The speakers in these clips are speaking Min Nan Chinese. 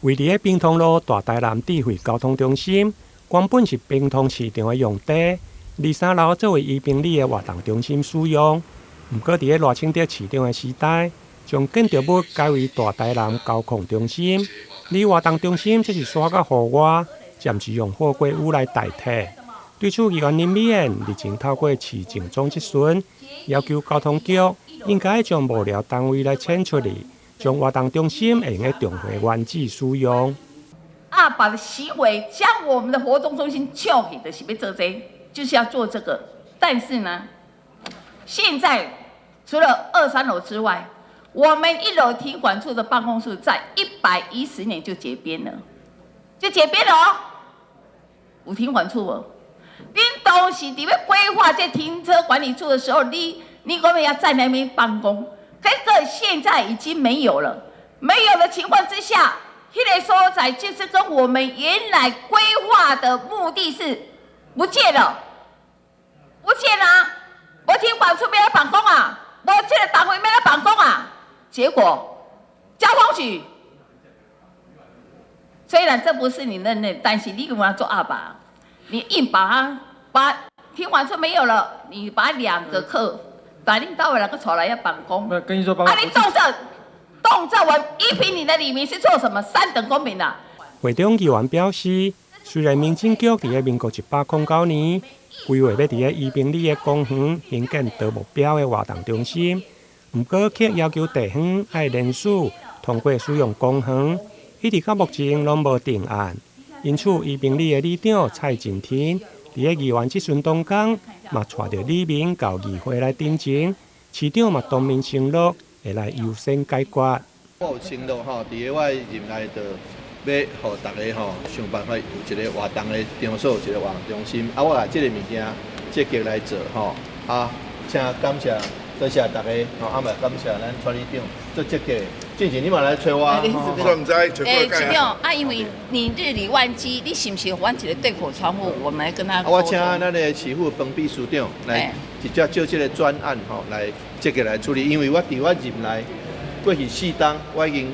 位佇咧平通路大台南智慧交通中心，原本是平通市場的用地，二三樓作為伊平里的活動中心使用。毋過佇咧賴清德市長的時代，將建築物改為大台南交控中心，而活動中心則是徙到戶外，暫時用貨櫃屋來代替。對此，議員林美燕日前透過市政總質詢，要求交通局應該將幕僚單位來遷出去，將活動中心會用得重回原址使用。阿爸的行為將我們的活動中心搶去，就是欲做這個，就是要做這個。但是呢，現在除了二三樓之外，我們一樓停管處的辦公室在110年就解編了，就解編了哦。有停管處無？恁當時佇欲規劃這停車管理處的時候，你講要在那邊辦公，這個現在已經沒有了。沒有的情況之下，彼個所在就是跟我們原來規劃的目的是不見了，不見了。無停管處欲來辦公啊，無這個單位欲來辦公啊。結果交通局雖然這不是你任內，但是你給我做阿爸，你硬把它把停管處沒有了，你把兩個課把恁單位兩個出來要辦公。跟你說，啊，你動這動這，我一平里的里民是做什麼？三等公民啊！會中議員表示，雖然民政局佇咧民國109年規劃欲佇咧伊平里的公園興建多目標的活動中心，毋過卻要求地方愛聯署通過使用公園，一直到目前攏無定案。因此，伊平里的里長蔡進天佇咧議員質詢當中，嘛帶著里民到議會來陳情，市長嘛當面承諾會來優先解決。我有承諾吼，佇咧我任內就欲予逐家吼想辦法有一個活動的場所，有一個活動中心。啊，我來這個物件積極來做吼。啊，請感謝多謝逐家吼，啊嘛感謝咱蔡里長做積極。進前你嘛來揣我，我毋知。欸，市長啊，因為你日理萬機，你是毋是予阮一個對口窗戶，我們來跟他。啊，我請咱的市府彭秘書長來直接就這個專案吼來積極來處理，因為我佇我任內過去4冬，我已經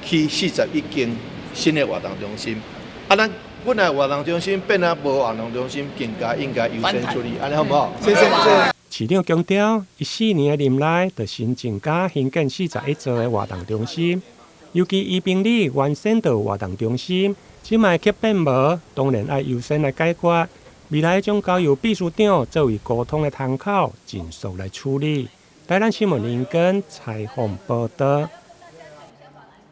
起41間新的活動中心。啊，咱本來活動中心變啊無活動中心，更加應該優先處理，按呢好毋好？謝謝。市長強調，伊4年的任內，就新增加興建41座的活動中心，尤其伊平里原先就有活動中心，這擺卻變無，當然愛優先來解決。未來將交由秘書長作為溝通的窗口，盡速來處理。台南新聞林根採訪報導。